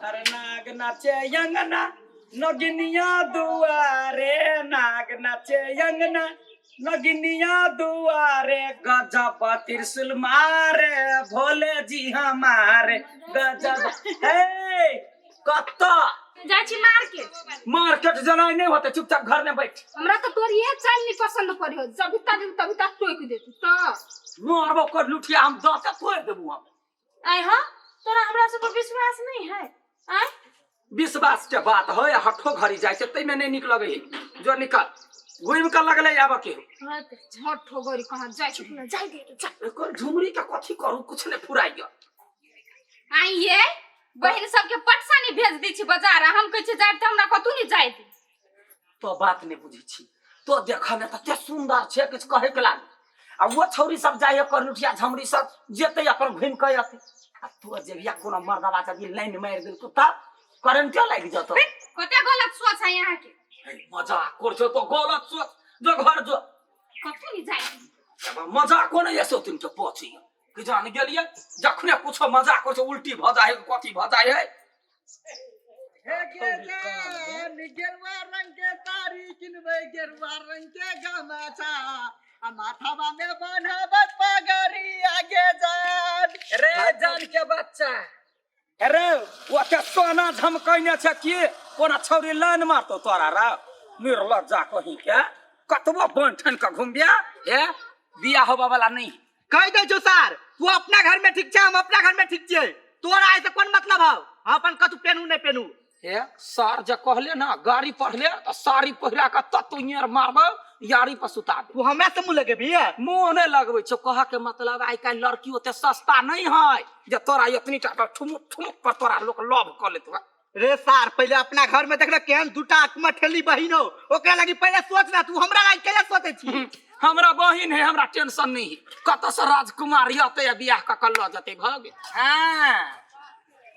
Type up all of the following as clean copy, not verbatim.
अरे नाग नाचे अंगना नगिनिया दुआरे, नाग नाचे अंगना नगिनिया दुआरे, गजब त्रिशूल मारे भोले जी हमारे, गजब। हे कत्ता जाइ छी मार्केट। मार्केट जेनाइ नहि होतै, चुपचाप घर में बैठ। हमरा तऽ तोर ये चाल नहीं पसंद पड़े हो, जब तक तभी तक टोक दे तू तऽ। मारबो कर लुठिया, हम दस तोड़ देबू हम। आय हाँ, तोरा हमरा सब पर विश्वास नहीं है? आय विश्वास के बात है, हठो घड़ी जाइ छै तैमे नहि नीक लगै है। जो निकल घुमि कऽ लगलै आबऽ के। हाँ ते झट हो गरी कहाँ जाइ छी ना, जाइ दे जा। एकर झुमरी के कथी करू, कुछ नहि फुराइ गेल। आई ये बहिन सबके पटसा नहीं भेज दै छी बाजार, आ हम कहै छी जाय तऽ हमरा कतौ नहीं जाय दे। तो बात नहि बुझै छी, तो देखऽ मे तते सुन्दर छै किछु कहै के लाग, आ वो छौरी सब जाइ है करलुठिया झमरी सब जेतै अपन घुमि कऽ अतै, आ तो जेबिया कोनो मर्दबा जदि लाइन मारि देलकौ तब करेंटे लागि जतौ। कते गलत सोच है यहाँ के। मजाक कर छौ तो गलत सोच, जो घर जो। कतौ नहीं जाय। मजाक कोन ऐसो तुम के पची कि जान गेलियै, जखने कुछो मजाक कर छौ उल्टी भऽ जाइ है, कथी भऽ जाइ है। हे गे जान, गेरुआ रंग के साड़ी किनबै, गेरुआ रंग के गमछा, आ माथावा में बन्हबै पगड़ी आगे जान। रे जान के बच्चा, अरे ओते सोना झमकैने छै कि कोना छौरी लाइन मारतौ तोरा रे निर्लज्जा कहीं के, कतबो बन ठन के घुमबिया हे बियाह होबऽ वाला नहीं। कहि दै छौ सार, तू अपना घर में ठीक छै, हम अपना घर में ठीक छियै, तोरा एहिसँ कोन मतलब हौ? हम अपन कतू पेनू नहि पेनू। हे सार जे कहले ना गाड़ी पढ़ले तऽ साड़ी पहिरा के तत्व नियर मारबौ यारी पर सुता दे। तू हमरा से मुँह लगेबही? मुँह नहि लगबै छौ, कहऽ के मतलब आइ काल्हि लड़की ओते सस्ता नहि है जे तोरा एतनी टा ठुमुक ठुमुक पर तोरा लोक लव कऽ लेतौ। रे सार, पहिले अपना घर में देखना केहन दूटा मठेली बहिन हो, ओकरा लगी पहिले सोच ना, तू हमरा लगी केला सोचे छी? हमरा बहिन है, हमरा टेंशन नहीं है, कतऽ से राजकुमार अतै आ बियाह कऽ कऽ लऽ जेतै, भऽ गेल। हाँ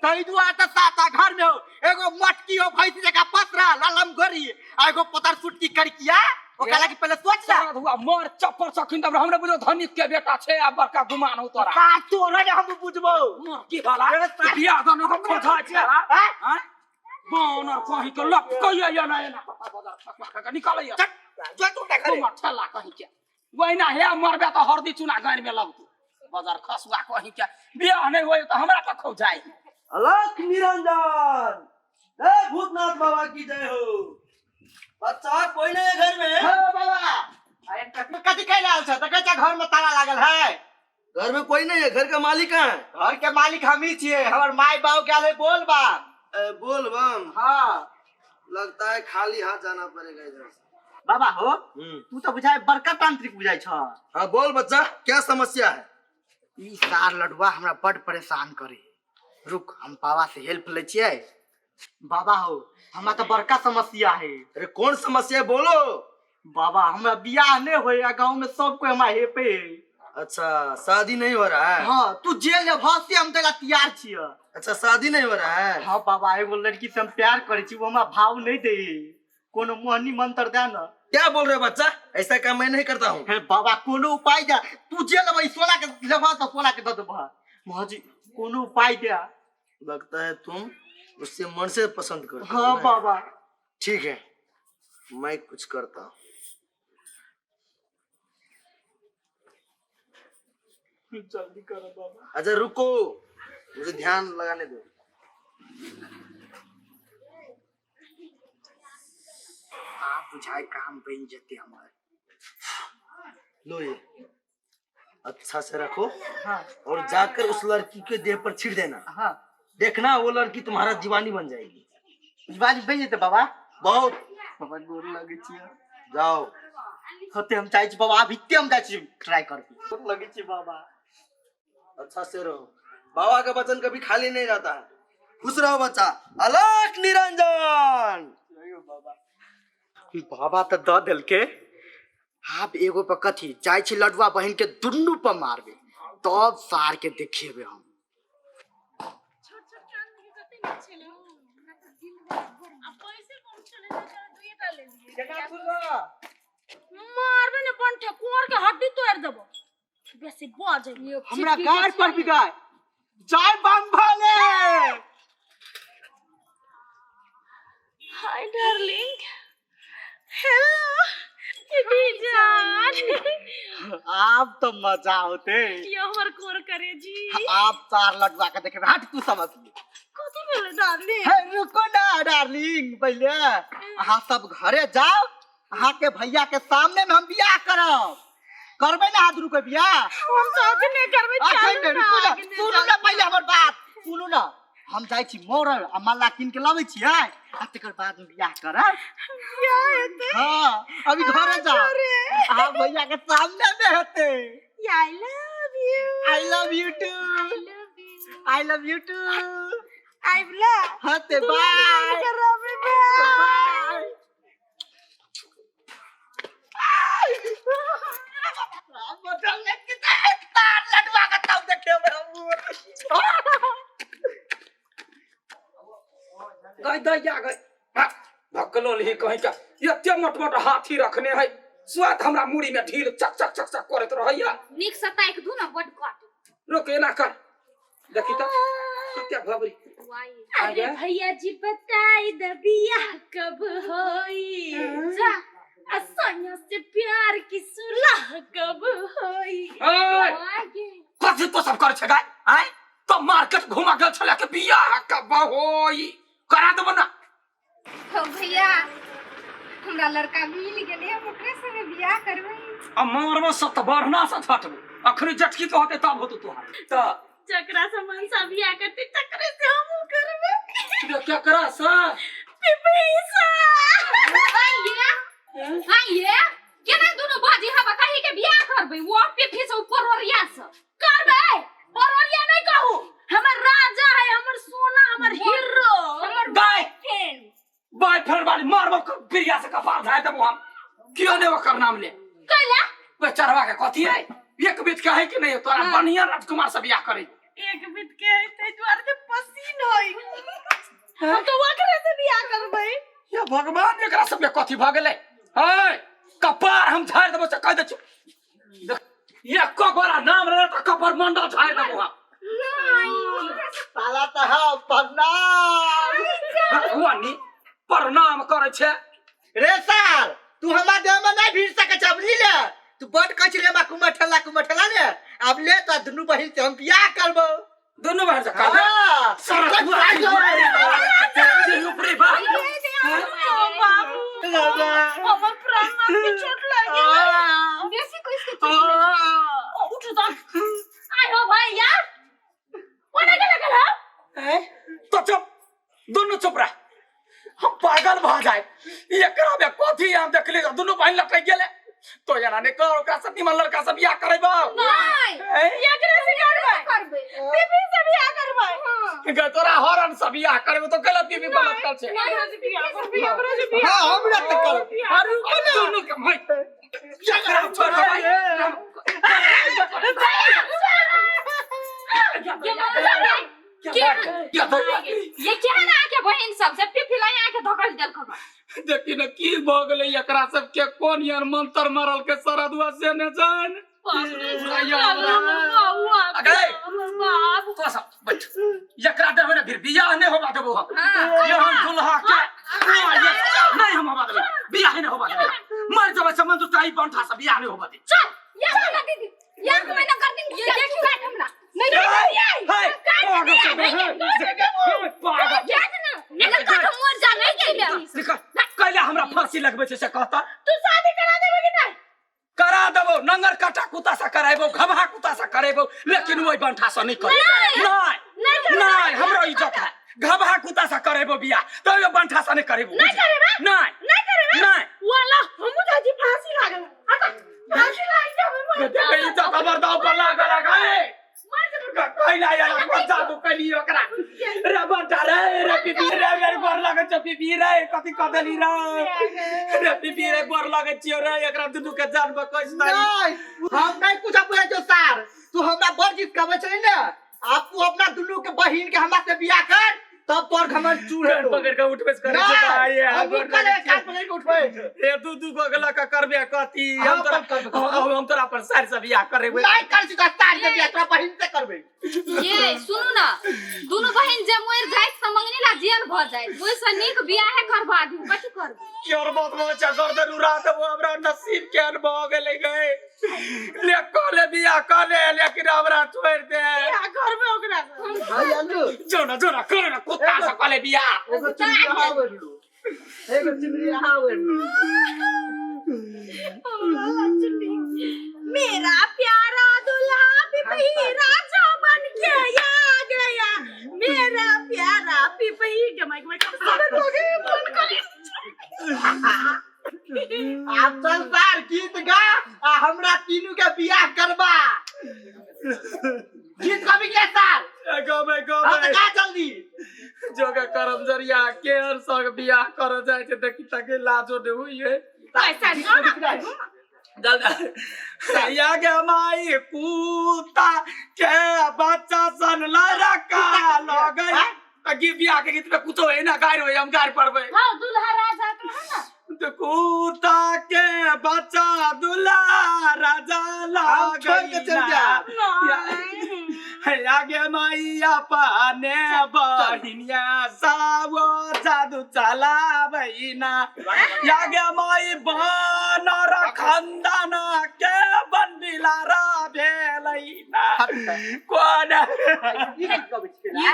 तै दुआरे तऽ साता घर में हो एगो मटकी हो भैंस जकाँ पसरा ललम गोरी आ एगो पतर सुटकी करकिया, ओकरा लगी पहिले सोच ना। हुआ मर चप्पर सखिन तब हमरा बुझो धनिक के बेटा छै आ बड़का गुमान हो तोरा। सार तोरा ने हम बुझबौ। मर की भला बियाह दान के खोजा छै हां बानर कहीं के लप कहिया या ना एना पता बजार फकवा के निकालैया। जो तू ना करे मर ठेला कहीं के वहिना हे मरबे तऽ हरदी चूना गानि में लगतौ बाजार खसुआ कहीं के, बियाह नहीं होय तऽ हमरा कखौ जाय। अलख निरंजन, जय भूतनाथ बाबा की जय हो। बच्चा कोई नहीं है घर में? हाँ बाबा, अरे कथी कहले आयल छ? देखै छ घर में ताला लागल है। घर में कोई नहीं है, घर का मालिक कहाँ है? घर के मालिक हम ही छिए, हमर माय बाप गेल है बोल बम। ए, बोल बम? हाँ। लगता है खाली हाथ जाना पड़ेगा इधर से। बाबा हो, तू तो बुझाय बड़का तांत्रिक बुझाय छ। हाँ बोल बच्चा, क्या समस्या है? ई सार लडुआ हमरा बड़ परेशान करे। रुक, हम बाबा से हेल्प लै छियै। बाबा हो, हमरा तो बड़का समस्या है। अरे कौन समस्या है बोलो। बाबा हमरा बियाह नहीं होया, गांव में सब कोई हमरा हेपे है। अच्छा शादी नहीं हो रहा है? हाँ, तू जेल में फंसी, हम तेरा तैयार छियै। अच्छा शादी नहीं हो रहा है? हाँ बाबा, एगो लड़की से हम प्यार करे छी, वो हमरा भाव नहीं दे, कोनो मोहनी मंत्र दे ना। क्या बोल रहे हो बच्चा, ऐसा काम मैं नहीं करता हूँ। हे बाबा कोनो उपाय दे, तू जे लेबै सोना के लेबा तो सोना के दे देबा। महाजी कोनो उपाय दे। लगता है तुम उससे मन से पसंद करते हो हाँ ना? बाबा। ठीक है मैं कुछ करता हूँ। जल्दी करो बाबा। अच्छा रुको, मुझे ध्यान लगाने दो। आप बुझाए काम बन जते हमारे। लो ये अच्छा से रखो। हाँ। और जाकर उस लड़की के देह पर छिड़ देना। हाँ। देखना वो लड़की तुम्हारा दीवानी बन जाएगी। दीवानी बन जेते बाबा? बहुत। बाबा गोर लगे छी। जाओ। होते हम चाहे छी बाबा, अभी हम जाय छी ट्राई करके। गोर लगे छी बाबा। अच्छा से रहो, बाबा का वचन कभी खाली नहीं रहता है। खुश रहो बच्चा। अलख निरंजन। बाबा। बाबा तो the देलके। आब एगो पर कथी जाइ छी लडुआ बहिन के दुनू पर मारबे तब सार के देखेबे हम। छोट छोट कान के कते नीक छलै उ, हमरा तऽ दिल आ पैसे कम छलै तऽ दुइएटा लेलियै। मारबे ने बंठे कोर के हड्डी तोड़ देबो, बेसी बजै। हमरा गाड़ पर भी गाय जय बम भोले। हाय डार्लिंग हेलो दीदी जान आब तो मजा होते ये हमर कोर करे जी आप चार लटवा के देखे हट तू समझ ले कथी भेलै डार्लिंग हे रुको ना डार्लिंग पहले अहाँ सब घरे जाओ अहाँ के भैया के सामने में हम बियाह करब करबै ना हाथ रुके बियाह हम साथ नहीं करबै अखन चलू नहि ना रुकू ना आगे नहि सुनू ना पहिले हमर बात सुनू ना हम जाइ छी मोरल आ माला कीन के लाबै छी आय आ तकर बाद में बियाह करब बियाह हेतै हाँ अभी घरे जाओ अरे अहाँ भैया के सामने में हेतै I love you I love you too I love you I love you too I love हाँ ते बाय करबै बाय बाय गई दैया गई भकलो ली कहीं का एते मोट मोट हाथी रखने है स्वाद हमरा मुड़ी में ढील चक चक चक चक करैत रहैया नीक से ताकि दू ना बड कट रोक एना कर देखी त कते भबरी अरे भैया जी बताई द बियाह कब होई जा आ सोनिया से प्यार की सुलह कब होई ओए कथी तो सब कर छे गाय आय तो मार्केट घुमा गेल छले के बियाह कब होई करा देबो ना हो भैया हमरा लड़का मिल गेलै हम ओकरे संगे बियाह करबै आ मारबो सत बढ़ना से छटबो अखनी जटकी के होते तब होतो तोहार त जकरा से मनसा बियाह करते तकरे से हमहू करबै क्या क्या करा सा पिपीसा आइए आइए केना दुनू बाजी हवा कही के बियाह करबै वो पे से ऊपर ओरिया से करबै और नहीं कहू हमर राजा है हमर सोना हमर हीरो हमर गाय फ्रेंड बॉयफ्रेंड वाली मारबो बिरिया से कपार धाय देबो हम क्यों ने ओकर नाम ले कैला बेचारवा के कथी है एक बीत के है कि नहीं तोरा हाँ। बढ़िया राजकुमार से बियाह करे एक बीत के है ताहि दुआरे से पसीन होई हम तो ओकरे से बियाह करबै ये भगवान एकरा सब के कथी भऽ गेलै है कपार हम झाड़ि देबो से कह दै छी एको गोरा नाम ले तऽ कपार मंडल झाड़ि देबो हम साला तो है प्रणाम भगवानी प्रणाम करै छै रे साल तू हमरा देह में नहीं भीड़ सके छै बुझली ले तू बड कहै छलै हमरा कुमर ठेला कुमर ठेला ने आब ले तो दुनू बहिन से हम बियाह करबो दुनू बहिन से करबे हाँ। सारा ऊपरे बा ओ बाबू हमर प्राण के चोट लागि गेलै बेसी कुछ के चोट ओ, उठू तऽ आइ हो भैया ओना के लगल हो तो चुप दुनू चुप रह हम पागल भऽ जाए एकरा में कथी हम देखली दुनू बहिन लटक गेले तो एना नहि कर ओकरा से निमन लड़का से बियाह करेबो नहीं ए? एकरा से करबै करबै बीबी से बियाह करबै गे तोरा हरन से बियाह करेबो तो गलत बीबी गलत कर छै एकरा से बियाह करबै एकरा से बियाह हाँ हमरा तऽ करब अरे दुनू के भाई एकरा छोड़ दे भाई ये केहन आके बहिन सब से पिफिला आके धकल देलक देखी न की भऽ गेलै एकरा सबके कोन यार मंत्र मारल के सरदुआ से ने जान अगे। बाबू तो सब बैठ एकरा देबै ने फिर बियाह नहि होबा देबो हम हां ये हम दुल्हा के हाँ, नहीं हम होबा देबै बियाह नहि होबा देबै मर जेबै समझ तो ई बंठा से बियाह नहि होबा देबै चल या हमरा दीदी या हम ना कर दिन ये देखी काट हमरा नहीं नहीं हे, पागल सब हे, हे, पागल क्या ना नहीं काट मर जा नहीं के निकल कैला हमरा फांसी लगबै छै से कहता तू शादी करा देबे कि नहीं करा देबो नंगर काटा कुत्ता से करेबो घबहा कुत्ता से करेबो लेकिन ओहि बंठा से नहीं करे नहीं नहीं हमरो इज्जत है घबहा कुत्ता से करेबो बियाह तो यो बंठा से नहीं करेबो नहीं करेबे? नहीं नहीं करेबे नहीं वाला हमू दादी फांसी लागल आता फांसी लाग जाबे मर देखे इज्जत हमर दाव पर लागल है गए मर जाबे कैला यार कोन जादू कैली ओकरा रे बंठा रे रे पीपी रे मेरे गोर लागै छै पीपी रे कथी कह देली रे रे पीपी रे गोर लागै छियो रे एकरा दुनू के जान बकैस नहीं नहीं हम नहीं कुछ बुझै छौ सार तू हमरा बड़ जिद कहबै छली ने आब तू अपना दुनू के बहिन के हमरा से बियाह कर तब तोर घमंड चूर कान हेतौ पकड़ के उठबे करे छै भाई हम गोर कले लागै कान छियौ। पकड़ के उठबै ए दू दू गो गला का करबे कथी हम हम तोरा अपन करबे। हम तोरा पर सार से बियाह करेबे नहीं कर छी सार के बियाह तोरा बहिन से करबै ये सुनू ना दुनू बहिन जे मर जाइत त मंगनी ला जेल भऽ जायत। ओहिसँ नीक बियाहे करबा दियौ, कथी करबै? केहन बात बच्चा गर्दन उड़ा देबो, हमरा नसीब केहन भऽ गेलै गए। ले कऽ ले बियाह कऽ ले, लेकिन हमरा छोड़ि दे। बियाह करबै ओकरा से। भाई अंजू। जो ना, जो ना, करो ना, कुत्ता से कऽ ले बियाह। एगो चुनरी अहाँ ओढ़लू, एगो चुनरी अहाँ ओढ़लू। मेरा प्यारा दूल्हा पिपही राजा बन के आ गया, मेरा प्यारा पिपही के माइक में फोन करी। आब चल सार गीत गा आ हमरा तीनू के बियाह करबा। गीत कभी के सार? गबै। हाँ तऽ गबै। गा जल्दी। जोगा करम जरिया केहन संग बियाह कर जाइ छै, देखी तके लाजो ने होइए। पैसा जो ना। जल्दी या गे माई, कुत्ता के बच्चा सन लड़का लगै त गीत बियाह के गीत में कुछो है ना, गारि होय, हम गारि पड़बै। हाँ, दूल्हा राजा के है ना। तो कुत्ता के बच्चा दुल्हा राजा हम छोड़ के चल जाब। नहीं। आगे मैया पाने बहिनिया सावो जादू चला बहिना, आगे माई बानर खानदान के बंदिलारा भेलैना कोन। ई गीत गबै छियै?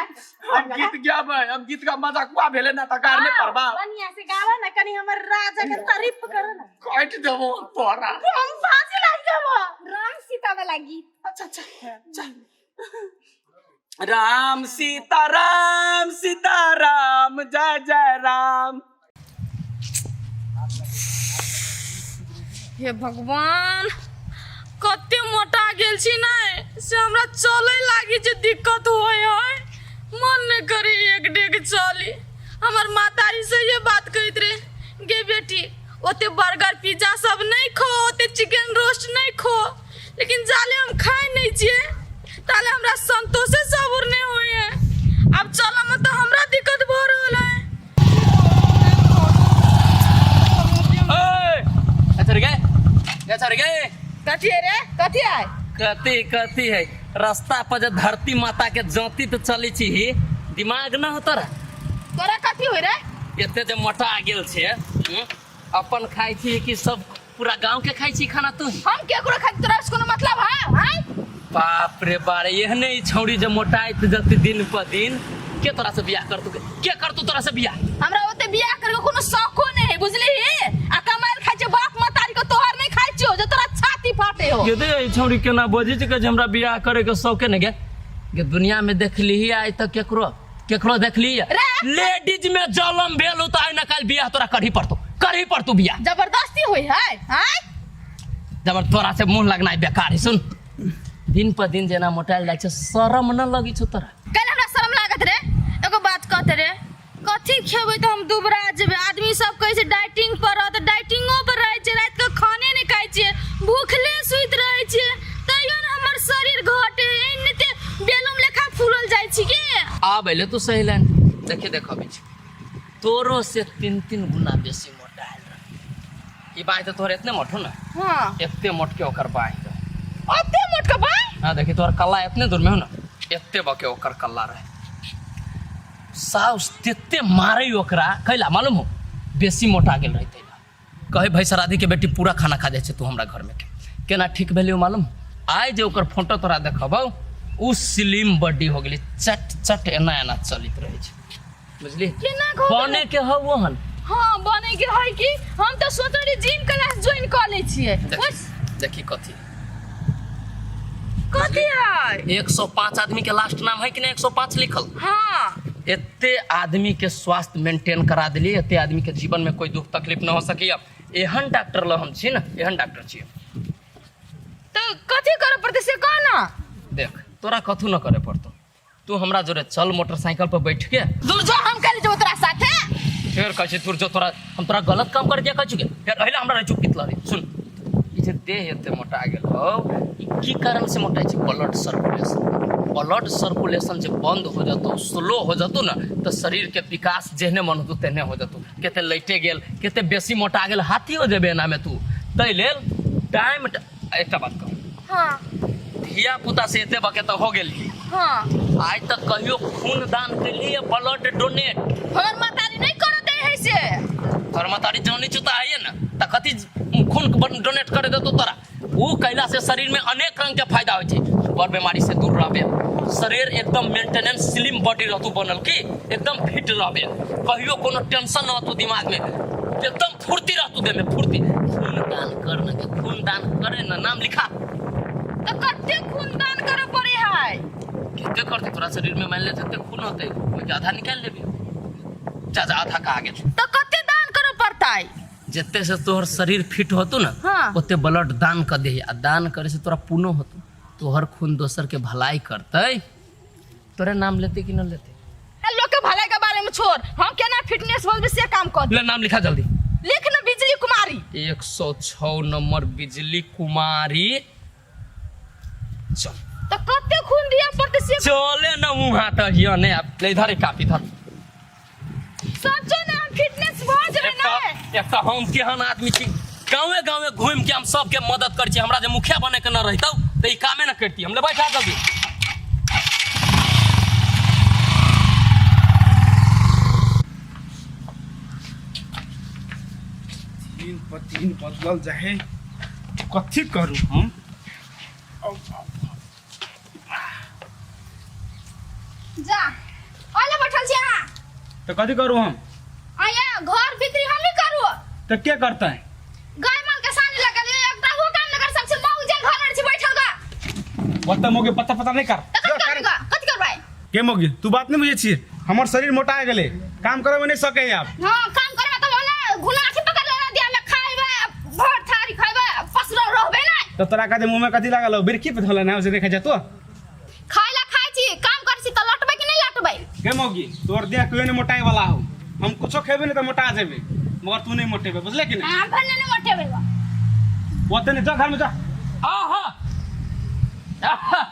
हम गीत गाबै, हम गीत का मजाक हुआ भेलै ना तऽ गार नहि पड़बा। बढ़िया से गावा ना, कनी हमर राजा के तारीफ कर ना। काटि देबो तोरा। हम फांसी लाग जाबो। राम सीता वाला गीत। अच्छा अच्छा, चल। राम सीता राम सीता राम जय जय राम। हे भगवान, कते मोटा गेल छी ने से हमरा चले लागी जे दिक्कत होय है, मन नहीं करे एक डेग चली। हमर माताजी से ये बात कहत रहे, गे बेटी ओते बर्गर पिज्जा सब नहीं खो, ओते चिकन रोस्ट नहीं खो, लेकिन जाले हम खाए नहीं छिए ताले हमरा संतोषे सबूर नहीं होय है। अब चलम तो हमरा दिक्कत भ रहल है। अच्छा रे, अच्छा रे। कथी है रे, कथी है? कथी कथी है? रास्ता पर जे धरती माता के जाति तो चली छी, दिमाग न हो तोरा? तोरा कथी होय रे? एते जे मोटा गेल छे, अपन खाइ छी कि सब पूरा गांव के खाइ छी खाना तू? हम केकरो खाइ, तोरा से कोनो मतलब है? हैं? बाप रे बारे, एहने ई छौड़ी जे मोटाइत जते दिन पर दिन, के तोरा से बियाह करतू? के करतू तोरा से बियाह? हमरा ओते बियाह करे के कोनो शौको नहीं है, बुझली? आ कमाइल खाइ छै बाप मतारी के, तोहर नहीं खाइ छियो जे तोरा छाती फाटे हो। ये दे ई छौड़ी केना बजै छै जे हमरा बियाह करे के शौके नहीं गे। गे दुनिया में देखली आइ तक केकरो केकरो देखली रे! लेडीज में जलम भेल हो तो आइ न काल्हि बियाह तोरा करही पड़तो, करही पड़तो बियाह। जबरदस्ती होई है? हैं? जबर तोरा से मुंह लगनाइ बेकार है। सुन, दिन पर दिन जेना मोटायल जाइ छै, शरम न लगै छौ तोरा? कल हमरा शरम लागत रे? एगो बात कहते रे, कथी खेबै तऽ हम दुबरा जेबै? आदमी सब कहै छै डाइटिंग पर रह, तऽ डाइटिंगो पर रहै छै, राति के खाने नहि खाइ छियै, भूखले सुति रहै छियै, तैयो ने हमर शरीर घटे, एनाहिते बेलून लेखा फूलल जाइ छी के। आब अयले तू सही लाइन। देखे देखबै छी, तोरो से तीन तीन गुना बेसी मोटायल रह ई बाँहि। तऽ तोहर एतने मोट हो ने? हाँ। एते मोट के ओकर बाँहि रह। ओते मोट के बाँहि? हाँ, देखी तोहर कल्ला एतने दूर में हो ना, एते बके ओकर कल्ला रहे। साउस तेते मारे ओकरा, कैला मालूम हो? बेसी मोटा गेल रहे तैला। कहे भाई सराधी के बेटी पूरा खाना खा जाइ छै तू हमरा घर में के। केना ठीक भेलै मालूम? आइ जे ओकर फोटो तोरा देखबौ, उ स्लिम बॉडी हो गेलै, चट चट एना एना चलित रहै छै, बुझली? केना घो बने के हौ ओहन। हाँ, बने के है कि हम तऽ सोचै रही जिम क्लास ज्वाइन कऽ लै छियै। देखी, देखी कथी। कथी है? 105 आदमी के लास्ट नाम है कि नहीं 105 लिखल? हाँ। एते आदमी के स्वास्थ्य मेंटेन करा दिलियै, एते आदमी के जीवन में कोई दुख तकलीफ न हो सकी। एहन डॉक्टर ल हम छी ने, एहन डॉक्टर छियै। तऽ कथी करऽ पड़तै से कह ना। देख, तोरा कथू न करे पड़तो, तू हमरा जोरे चल मोटरसाइकिल पर बैठ के। दूर जो, हम कल जेबो तोरा साथे। फेर कहै छै दूर जो। तोरा हम तोरा गलत काम कर दिया कहै छी के? फेर अहिला हमरा चुप कितला रे। सुन, ई जे देह एते मोटा गेल हौ, ई की कारण से मोटाइ छै? Blood circulation. ब्लड सर्कुलेशन जे बंद हो जतौ, स्लो हो जतौ ने, तऽ शरीर के विकास जेहने मन होतौ तेहने हो जतौ। कते लैटे गेल, कते बेसी मोटा गेल, हाथी हो जेबे एनामे तू। ताहि लेल टाइम, एकटा बात कहू? हाँ। धिया पुता से एते बके तऽ हो गेली। हाँ। आइ तक कहियो खून दान केलिए ब्लड डोनेट? हमर मातारी नहीं कर दे है से। तोहर मतारी जानी चुता है ना त कथी खून डोनेट करे देतो तोरा? ऊ कैला से शरीर में अनेक रंग के फायदा होइ छै। बड़ बीमारी से दूर रहबे, शरीर एकदम मेंटेनेंस स्लिम बॉडी रहतू बनल की एकदम फिट रहबे, कहियो कोनो टेंशन न होतू दिमाग में, एकदम फुर्ती रहतू देह में फुर्ती। खून दान करने के खून दान करे ना, नाम लिखा। तो कते खून दान करे पड़े है? कते करते तोरा शरीर में मान ले जते खून होते ओइ आधा निकाल लेबे। जा जा आधा कहा गेल। तो कते दान करे पड़तै? जते से तोहर शरीर फिट होतो ना, हाँ। ओते ब्लड दान कर दे। आ दान करे से तोरा पुण्य होतो, तोहर खून दोसर के भलाई करतै। तोरे नाम लेते कि न लेते? लोग के भलाई के बारे में छोड़, हम केना फिटनेस बोलबे से काम कर। ले नाम लिखा जल्दी। लिख न, बिजली कुमारी। 106 नंबर बिजली कुमारी। चल। तो कते खून दिया पड़ते से? चले न वहां त हिया ने आप ले इधर एक कापी इधर। सोचो ना हम फिटनेस भ जेबै ना। एक हम केहन आदमी छी, गाँवे गाँवे घूम के हम सबके मदद करै छी। हमरा जे मुखिया बने के न रहितौ त ई कामे न करती। हम ले बैठा जल्दी। दिन पर दिन बदलल जाहे, कथी करू हम? जा ओले बैठल छी अहाँ। तो कथी करू हम? आया घर भीतरी हम ही करू। तो के करते हैं? गाय माल के सानी लगल एकटा वो काम न कर सकछे, मऊ जे घर में छी बैठल गा। ओते मोगे पता पता नहीं कर। त कथी करबै गा? कथी करबै? के मोगी तू बात नहीं बुझे छी, हमर शरीर मोटा गेले, काम करे में नहीं सके आप। हां काम करबै त ओने घुना अथी पकड़ लेना दिया में खाइबै, भर थारी खाइबै, पसरल रहबै नै। तो तोरा कथी मुंह में कथी लागल हो? बिरकी पे धोला ना उसे देखा जा तो। खाइला खाइ छी, काम करै छी त लटबै कि नहीं लटबै? के मोगी तोर देह कोई नहीं मोटाए वाला हो, हम कुछो खेबे नहीं तो मोटा जेबे, मगर तू नहीं मोटेबे, बुझले कि नहीं? हां भने नहीं मोटेबे गा। ओते नहीं जा, घर में जा। आहा आहा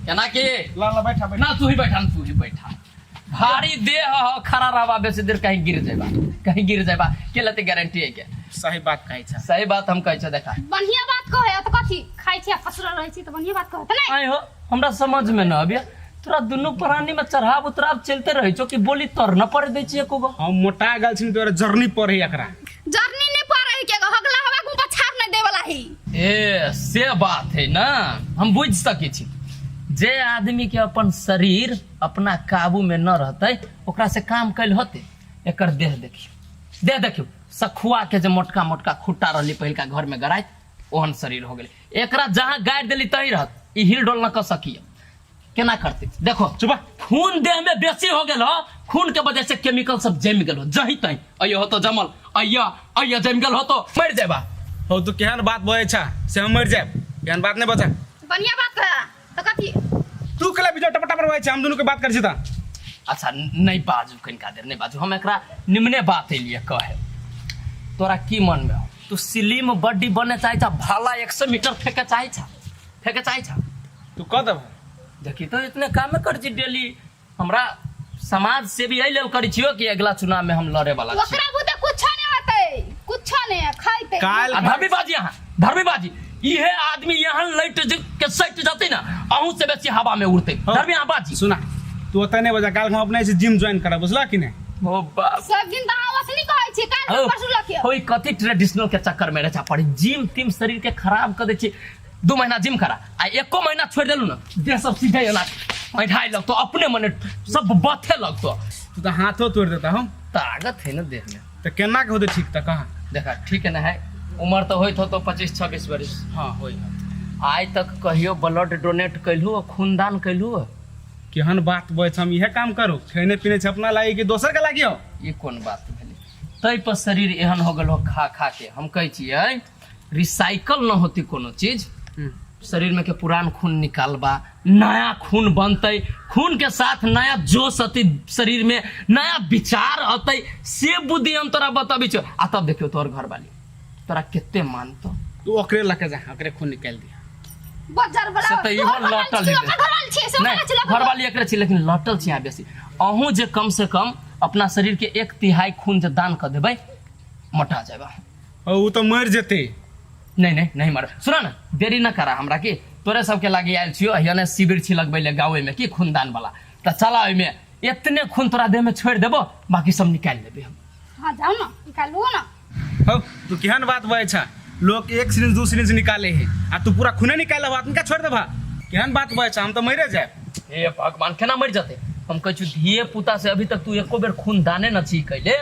केना के ला ला बैठा बैठा। ना तू ही बैठा, तू ही बैठा। भारी देह ह, खड़ा रहबा बेसी देर कहीं गिर जेबा, कहीं गिर जेबा, के लेते गारंटी है के? सही बात कहै छ। सही बात हम कहै छ। देखा बढ़िया बात कहै त कथी खाइ छी आ पसरल रहै छी त बढ़िया बात कहै त नहीं। आइ हो हमरा समझ में न आबिया, तोरा दुनू प्राणी में चढ़ाव उतराव चलते रहे छो कि बोली तर न पड़े दै छी एको गो? हम मोटा गेल छी तोरा जर्नी पड़े एकरा। जर्नी नहीं पड़े के हगला हवा गुम पछाड़ नहीं देवला ही। ए से बात है ना, हम बुझ सकै छी। जे आदमी के अपन शरीर अपना काबू में न रहतै ओकरा से काम कैल होते। एकर देह देखियो, देह देखियो, सखुआ के जे मोटका मोटका खुट्टा रहली पहिलका घर में गराइत ओहन शरीर हो गेलै। एकरा जहाँ गाड़ि देली तही रहत, ई हिल डोल न कऽ सकिए। केना करते देखो। चुप। खून देह में बेसी हो गेल हो, खून के वजह से केमिकल सब जम गेल हो, जही तही अइयो हो तो जमल, अइया अइया जम गेल हो तो मर जेबा। हो तू केहन बात बजै छा से हम मर जाएब, केहन बात नहीं बचा। बढ़िया बात कहे त कथी तू केला बीच टपटा टपर बजै छा, हम दुनू के बात करै छी त। अच्छा नहीं बाजू, कनिका देर नहीं बाजू, हम एकरा निमने बात एलिए कहे। तोरा की मन में हो? तू स्लिम बॉडी बने चाहे छा, भाला 100 मीटर फेंके चाहे छा, फेंके चाहे छा? तू कह देब। देखी तो इतने काम कर छी डेली, हमरा समाज से भी एहि लेल करै छियो कि अगला चुनाव में हम लड़े वाला छी। ओकरा बुते कुछ नहीं होतै, कुछ नहीं खाइते। काल आ धर्मीबाजी, यहाँ धर्मीबाजी इहे आदमी यहाँ लैट के सट जते ना अहूँ से बेसी हवा में उड़ते। हाँ। धर्मी यहाँ बाजी। सुना तू ओतऽ नहीं बजा, काल हम अपने से जिम ज्वाइन करब, बुझला कि नहीं? ओ बाप। सब दिन त अहाँ ओसनी कहै छी, काल्हि ओ, परसू लखियो। होई कथी ट्रेडिशनल के चक्कर में रहे पड़ी, जिम तिम शरीर के खराब कर दै छी। 2 महीना जिम करा आ एको महीना छोड़ देलू ना देह सब सीधे एना ऐठाइ लगतो, अपने मने सब बथे लगतो। तू तो हाथो तोड़ देता हम। ताकत है ना देह में। तो केना के होते ठीक त कहाँ? देखा ठीक है ना है, उम्र तो होइत हो तो 25-26 बरिस। हाँ होई। आइ तक कहियो ब्लड डोनेट कैलू, खूनदान कैलू? केहन बात बजै छ, हम इहे काम करू, खेने पीने छै अपना लागी कि दोसर के लागी हो? ई कोन बात भेलै? तै पर शरीर एहन हो गेल हो खा खा के। हम कहै छियै रिसाइकल न होती कोनो चीज, शरीर में के पुरान खून निकालबा, नया खून बनतै, खून के साथ नया जोश अतै शरीर में, नया विचार अतै, से बुद्धि हम तोरा बताबै छियौ। आ तब देखियौ तोहर घरवाली तोरा कते मानतौ। तू ओकरे लके जा, ओकरे खून निकालि दिया। बजर वाला से तऽ इहो तोहर घरवाली लटल छी, हेतै। ओकर घरवाली छी, से नहीं, ओकरा छी, लऽ घरवाली एकरे छी, लेकिन लटल छी अहाँ बेसी। अहूँ जे कम से कम अपना शरीर के 1/3 खून जे दान कऽ देबै, मोटा जेबा। ओ उ तऽ मरि जेतै। नहीं नहीं नहीं मर। सुना ना, देरी न करा हमरा के तोरे सबके लागी आयल छियो एहने शिविर छी लगबै ले गाँवे में की खूनदान वाला तऽ चला ओहिमे एतने खून तोरा देह में छोड़ि देबो बाकी सब निकालि लेबै हम। हाँ जाओ ना निकालू ना। हौ तू केहन बात बजै छा लोग एक सिरिंज दू सिरिंज निकाले है आ तू पूरा खूने निकाल लेबा आदमी का छोड़ देबा केहन बात बजै छा हम तऽ मरे जायब। हे भगवान केना मरि जेतै हम कहै छी धिये पुता से अभी तक तू एको बेर खून दाने न छी कैले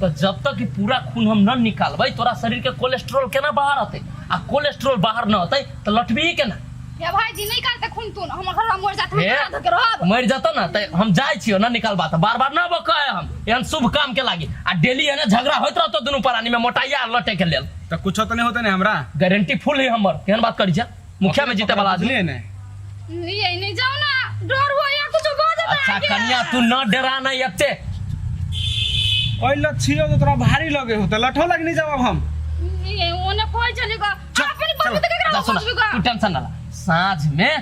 तऽ जब तक ई पूरा खून हम न निकालबै तोरा शरीर के कोलेस्ट्रॉल केना बाहर अतै आ कोलेस्ट्रॉल बाहर न अतै तऽ लटबिही केना। हे भाईजी नहीं काटते खून तून हमर घरवा मर जात हम हे, केना धके रहब। मरि जतौ ने तऽ हम जाइ छियौ न निकालबा तऽ बार बार न अबो कहे हम एहन शुभ काम के लागी आ डेली एने झगड़ा होइत रहतौ दुनू प्राणी में मोटाइया आ लटे के लेल। तऽ कुछो तऽ नहि होतै ने हमरा। गारंटी फुल है हमर केहन बात करै छै मुखिया में जीते वाला आदमी। बुझलियै ने। ये नहीं जाओ ना डर हो या कुछ हो जाता अच्छा कन्या तू न डरा न एते। ओइ लग छियो तो तोरा भारी लगे हो तो लठो लग नहीं जाब अब हम। ये ओने कोई चलेगा अपन बंद के अच्छा सुन तू टेंशन न ला साँझ में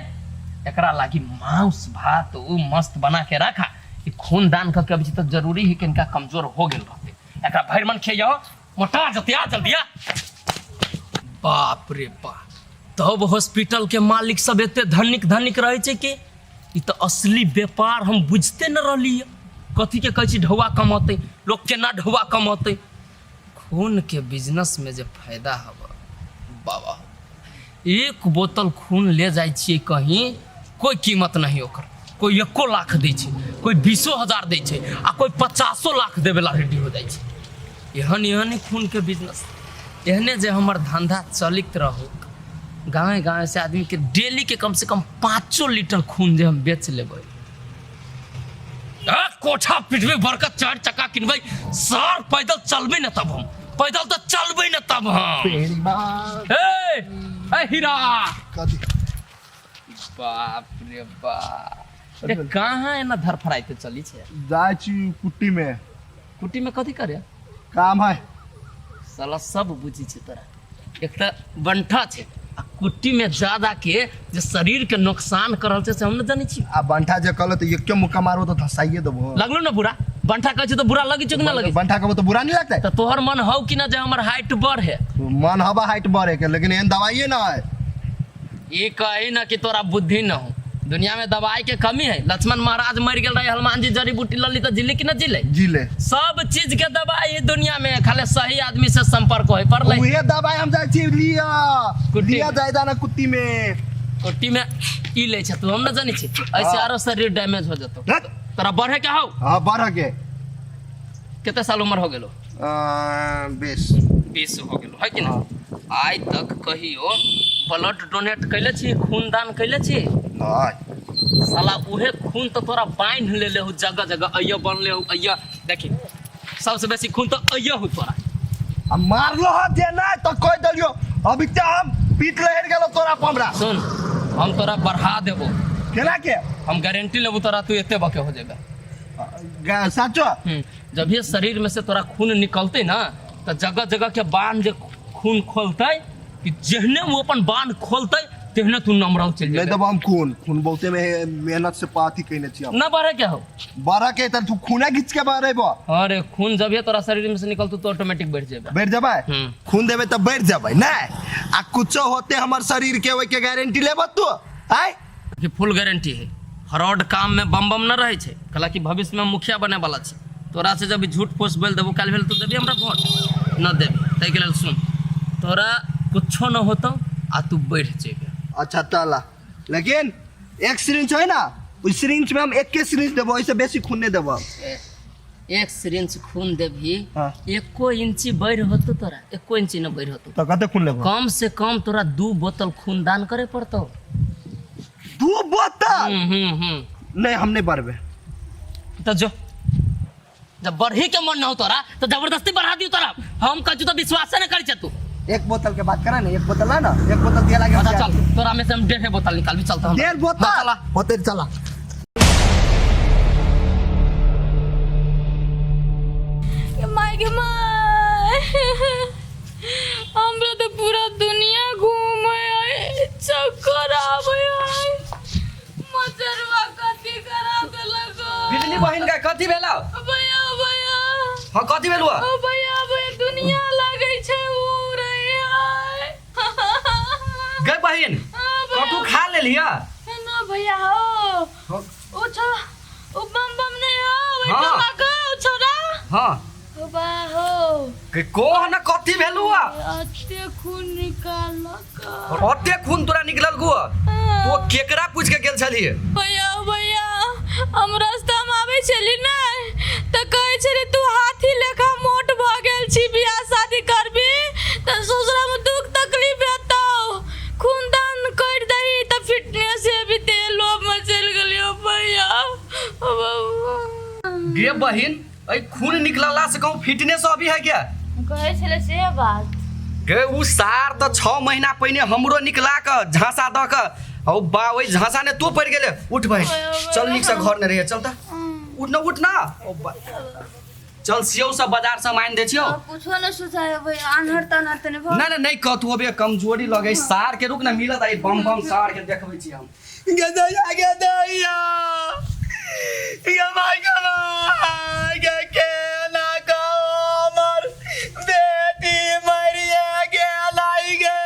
एकरा लागी मांस भात उ मस्त बना के रखा ई खून दान करके अभी तो जरूरी है कि इनका कमजोर हो गेल रहते एकरा भरि मन खेइयो मोटा जते आ जल्दी आ। बाप रे बाप तब हॉस्पिटल के मालिक सब एते धनिक धनिक रहे छै कि ई तऽ असली व्यापार हम बुझते न रहली कथी के कहै छी ढौआ कमौतै लोग केना ढौआ कमौतै खून के बिजनेस में जे फायदा हब बाबा एक बोतल खून ले जाइ छियै कहीं कोई कीमत नहीं ओकर कोई एको लाख दै छै कोई 20,000 दै छै आ कोई 50 लाख देवे ला रेडी हो जाइ छै। एहन एहन ही खून के बिजनेस एहने जे हमर धंधा चलित रहो गाँव गाँव से आदमी के डेली के कम से कम 5 लीटर खून जे हम बेच लेबै आ, कोठा पिटबै बड़का 4 चक्का किनबै सर पैदल चलबै न तब हम पैदल तऽ चलबै न तब हम। ए, ए हीरा कथी? बाप रे बाप ए, कहाँ एना धरफड़ाइते चली छै? जाइ छी कुट्टी में। कुट्टी में कथी करे? काम है। साला सब बुझी छै तोरा एक तऽ बंठा छै आ कुट्टी में ज्यादा के जे शरीर के नुकसान कर रहल छै से हम न जानै छी। आ बंठा जे कहलो तऽ एके मुक्का मारबो तऽ धसाइए देबो। लगलो न बुरा बंठा कहै छै तऽ बुरा लगै छै कि न लगै छै? बंठा कहबो तऽ बुरा नहीं लगतै? तऽ तोहर मन हौ कि न जे हमर हाइट बढ़े? मन हवा हाइट बढ़े के लेकिन एहन दवाइए न है। ई कही न कि तोरा बुद्धि न हो दुनिया में दवाई के कमी है। लक्ष्मण महाराज मर गेल रहे हनुमान जी जड़ी बूटी लली तऽ जिले कि न जिले? जिले। सब चीज के दवाई है दुनिया में खाली सही आदमी से संपर्क होय पड़लै। उहे दवाई हम जाइ छी लिया। कुट्टी लिया में। जाय दाना कुत्ती में। कुट्टी में ई लै छै तू हम न जानै छी ऐसे आरो शरीर डैमेज हो जतो। हट। तोरा बढ़े के हौ? हाँ बढ़े के। कते साल उम्र हो गेलो? 20। 20 हो गेलो है कि ना? आइ तक कहियो ब्लड डोनेट कैले छी खून दान कैले छी? नहीं। साला उहे खून तो तोरा बान्हि लेले हो जगह जगह अइया बनले हो अइया देखी सबसे बेसी खून तो अइया हो तोरा। आ मारलो ह जे नहीं तो कह देलियो अभी ते हम पीट लहर गेलो तोरा पर हमरा। सुन हम तोरा बढ़ा देबो। केना के? हम गारंटी लेबो तोरा तू एते बके हो जेबे। साचो? जब ये शरीर में से तोरा खून निकलते ना तो जगह जगह के बांध जे खून खोलते कि जेहने वो अपन बांध खोलते तेहने तू नमरल चलि नहीं जेबे। देबो हम खून खून बहुते में मेहनत से पाथी कइने छी हम। ना बढ़े के हो? बढ़े के त तू खूने घिच के बढ़ेबो। अरे खून जब ये तोरा शरीर में से निकलतो तो ऑटोमेटिक बढ़ जेबे। बढ़ जेबे? खून देबे त बढ़ जेबे नै आ कुछो होते हमर शरीर के ओइ के गारंटी लेबो तू? आय कि फुल गारंटी है। फ्रॉड काम में बम बम न रहे छै कहला कि भविष्य में मुखिया बने वाला छै तोरा से जब झूठ फूस बोल देबो काल्हि भेल तो देबी हमरा वोट न देबी ताहि के लेल सुन तोरा कुछो न होतो आ तू बढ़ जेबे। अच्छा तला लेकिन एक सिरिंज है ना उस सिरिंज में हम एक के सिरिंज देबो ऐसे बेसी खून नहीं देबो। एक सिरिंज खून देबही हाँ। एको इंची बढ़ होतो तोरा एको इंची न बढ़ होतो तो कते खून लेबो? कम से कम तोरा 2 बोतल खून दान करे पड़तो। 2 बोतल? नहीं हम नहीं बढ़बे। तो जो जब बढ़ी के मन न हो तोरा तो जबरदस्ती बढ़ा दियो तोरा हम कहू तो विश्वास न करी तू। एक बोतल के बात करा ना एक बोतल ना एक बोतल दिया लागे। अच्छा चल तोरा में से हम 1.5 बोतल निकालबी चलता हम। 1.5 बोतल? हाँ, चला। होते चला। My गे my हमरा तो पूरा दुनिया घूमे आए चक्कर आवे आए मजरवा कथी करा देलक। बिजली बहिन का कथी भेला? भैया भैया। हाँ कथी भेलुआ? ओ भैया भैया दुनिया लगै छै उड़ै आए। गई बहिन हाँ, भैया। कटू खा गेलिया ना भैया हो ओ छो ओ बम बम नहीं हो ओइ हाँ। टोला के ओ छोरा हाँ ओ बा हो के कोह न कथी भेलू आ अते खून निकालक ओते खून तोरा निकलल गुआ तो केकरा पूछ के गेल छलिए भैया भैया हम रास्ता में आबै छली ने तऽ कहै छली तू हाथी लेखा मोट भऽ गेल छी बियाह शादी करबी तऽ ससुरा में दुख तकलीफ हेतौ खून दान करि दही तऽ फिटनेस हेबी ते लोभ में चलि गेलियौ भैया ओ बाबू गे बहिन ऐ खून निकलला से कहूँ फिटनेस अभी है क्या कहै छलै से बात गे उ सार तऽ 6 महीना पहिने हमरो निकला के झांसा दऽ के औ बा ओहि झांसा ने तू पड़ गेले। उठ बहिन, चल नीक से घर ने रहिए, चल तऽ उठ ना, उठ ना। ओ बा, चल सियौ सब बाजार से मान दे छियौ। कुछो नहीं सुझाए भैया, आन्हर तान्हर तने भऽ ना ना नहीं कहतू अबे कमजोरी लगे सार के, रुक ना मिलत आई बम बम सार के देखबै छी हम। गदैया गदैया गमाय गमाय गे केना कमर बेटी मरिया गेलाई गे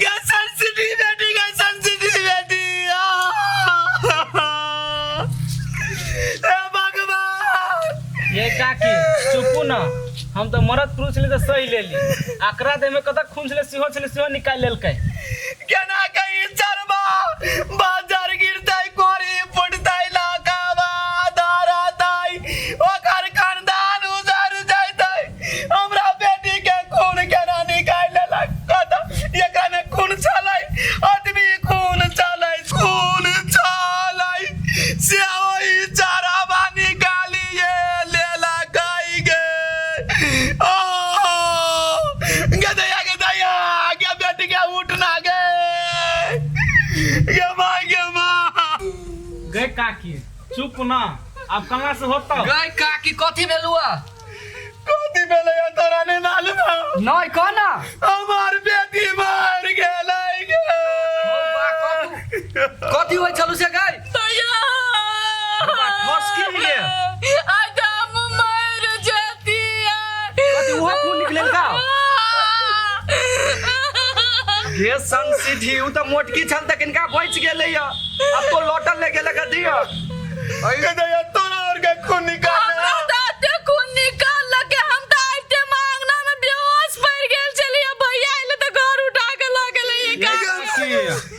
गे संसिटी बेटी गे संसिटी बेटी हे भगवान। ये काकी चुपू ना, हम तो मरद पुरुष ले तो सही ले ली, आकरा देह में कतक खून छले सेहो छले सेहो निकाल लेलकै। केना कही चरबा बाजार गिरतै कोरी फुटतै लाकावा दारातै ओकर खानदान उजर जैतै। हमरा बेटी के खून केना निकालि लेलक? कतऽ एकरा में खून छलै, आदमी खून छलै, खून छलै से ओहि चरबा निकालिए लेलकै गे। ओ गदैया गदैया गे बेटी के उठना गे गे माँ गे माँ। गए काकी चुप ना, अब कहाँ से होता? गए काकी कथी भेलुआ? कथी भेलै तोरा नहीं मालूम हौ? नहीं कह ना। हमार बेटी मर गेलै गे। कथी होइ छलु से गए? भैया फस की गे? आज हम मर जतिया। कथी उहो खून निकलल का? गे संसिधी उ त मोटकी छल त किनका बच गेलै या, अब तो लौटल ले गेलै दिया। गदैया तोरा और के खून निकाल हमरा त एते खून निकाललक हम त आबिते मांगना में बेहोश पड़ि गेल छलियै, भैया अयलै त घर उठा के लऽ गेलै।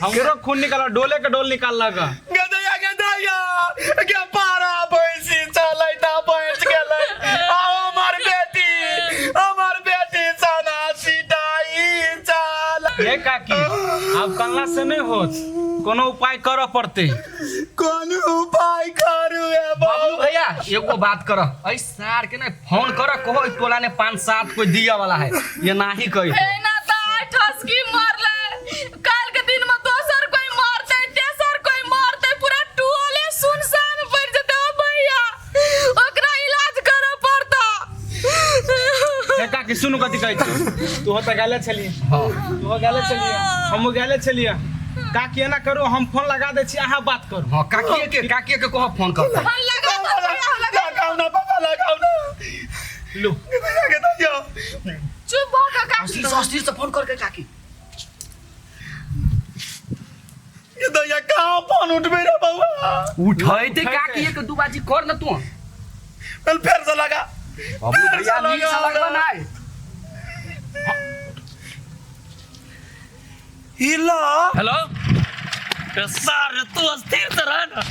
हमरो खून निकाल डोले के डोल निकाललक। गदैया गदैया के पारा भैंसी चलै त बच गेलै। आ हमर बेटी सना सिटाई चल। ये काकी अब कल्ला से नहीं होत, कोनो उपाय करऽ पड़ते। कोन उपाय करू ए बबलू भैया एगो बात कर, ऐ सार के ने फोन कर कहो टोला ने 5-7 कोई दिया वाला है ये नाही कही। एना त आइ ठसकी मरले, काल के दिन में दोसर कोई मरते, तेसर कोई मरते, पूरा टोले सुनसान पड़ जेते। ओ भैया ओकरा इलाज करऽ पड़ता। ए काकी सुनु कथी कहै छी, तू त गेले छलियै। हां तू गेले छलियै, हमहूँ गेले छलियै। काकी एना करू, हम फोन लगा दै छी, अहाँ बात करू। हां काकी के कहो फोन कर। फोन लगा दो भैया, लगा लगाओ ना पापा लगाओ ना। लो गदैया गदैया चुप भ के काकी अस्थिर से फोन करके काकी। गदैया कहाँ फोन उठबे रे बउआ? उठैते काकी एक दू बाजी कर न तू। चल फेर से लगा। बबलू भैया नीक से लगबा नहीं। हिला हेलो सर, तू अस्थिर से रह ना,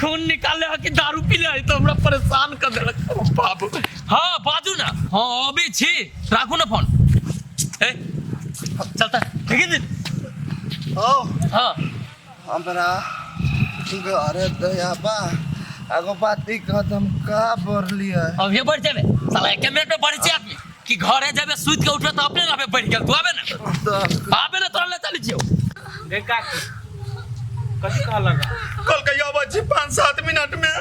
खून निकाले है कि दारू पी ले तो हमरा परेशान कर देलक बाबू। हाँ बाजू ना, हाँ अभी छी, राखू ना फोन। ए चलता ठीक है। ओ हाँ हमरा घरे दयाबा एगो बात ई कहत हम का बढ़लियै। अब ये बढ़ जाबे साला एक मिनट में बढ़ छी आदमी कि घरे जाबे सुत के उठबे त अपने ना बढ़ गेल। तू आबे ना, आबे ना तोरा ले चली छियौ। गे काकी कथी कहलक? कल के आबै छी 5-7 मिनट में।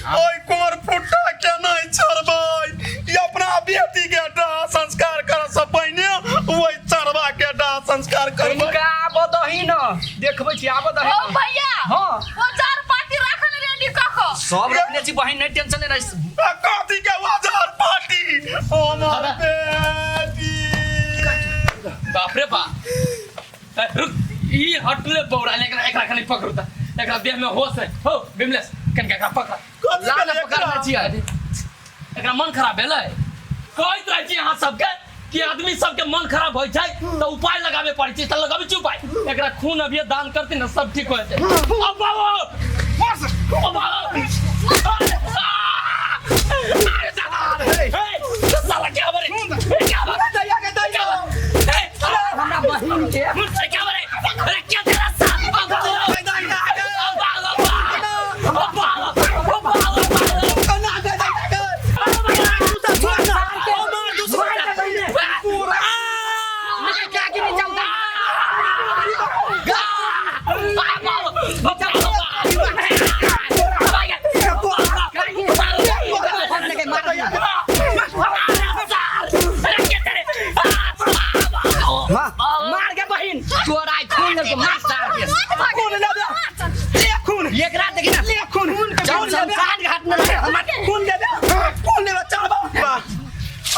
ओइ कोर फुट्टा के नहीं छोड़बै, ई अपना बेटी के दाह संस्कार करऽ से पहिने ओइ चरबा के दाह संस्कार करबै। इनका आबऽ दही न, देखबै छी आबऽ दही ओ न। भैया हाँ ओ चार पार्टी राखल रेडी कऽ कऽ सब रखने छी बहिन, नहीं टेंशन लेना। कथी के वजर पार्टी हमर बेटी। बाप रे बाप, रुक ई हटले बौरा एकरा एकरा खाली पकड़ू त एकरा देह में होश है हो बिमलेश कनका एकरा पकड़ कथी ला ना भेलै पकड़ने एकरा? छियै एकरा मन खराब भेलै कहैत रहै छी अहाँ सबके कि आदमी सबके मन खराब होइ छै तऽ उपाय लगाबे पड़ै छै तऽ लगाबै छी उपाय एकरा खून अभी दान करती ने सब ठीक हो जेतै अब बाबू अब बाबू अरे दादा हे साला क्या बरे क्या बरे दैया के दैया हमरा बहिन के क्या बरे अरे क्या तेरा साला अब बाबू अब बाबू अब बाबू अब बाबू ना दे दैया के। ओ मार दूसरा मार के बहिन तोरा खून लेलको मार सार के खून ले दे ले खून एकरा देखी ना ले खून चल शमशान घाट में रहे हमर खून ले दे खून ले दे चढ़बा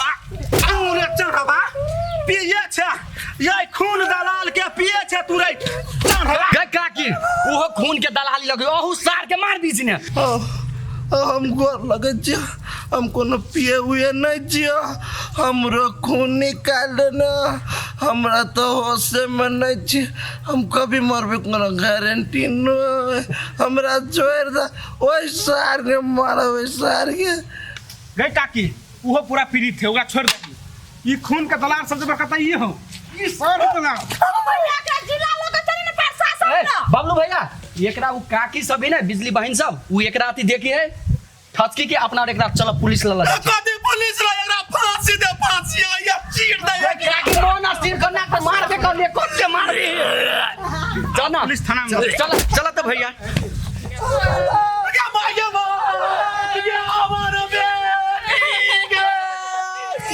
आ खून चढ़बा पिए छै ये खून दलाल के पिए छै तू रे चढ़बा गै काकी ओहो खून के दलाली लगे ओहू सार के मार दीजिए ने हम गोर लगै छियै हम कोनो पिए उए नहि छियै हमरो खून निकाल ने हमरा तऽ होशेमे नहि छी हम कभी मरबै कोनो गारंटी नहि हमरा छोड़ि दे ओहि सारके मारब ओहि सारके गई काकी उहो पूरा पीड़ित थे ओकरा छोड़ दही ई खून के दलाल सबसे बड़का त ई हो ई सार दलाल जिला लोग चली ने प्रशासन ए, बबलू भैया एकरा उ काकी सब है ना बिजली बहिन सब उ एकरा अथी देखी है ठचकी के अपना और एकरा चल पुलिस लल कथी पुलिस ला एकरा फांसी दे फांसी आया चीर दे एकरा के मन अस्थिर करना के मार के कर ले कट के मार दे चल ना पुलिस थाना में चल चल तो भैया क्या माय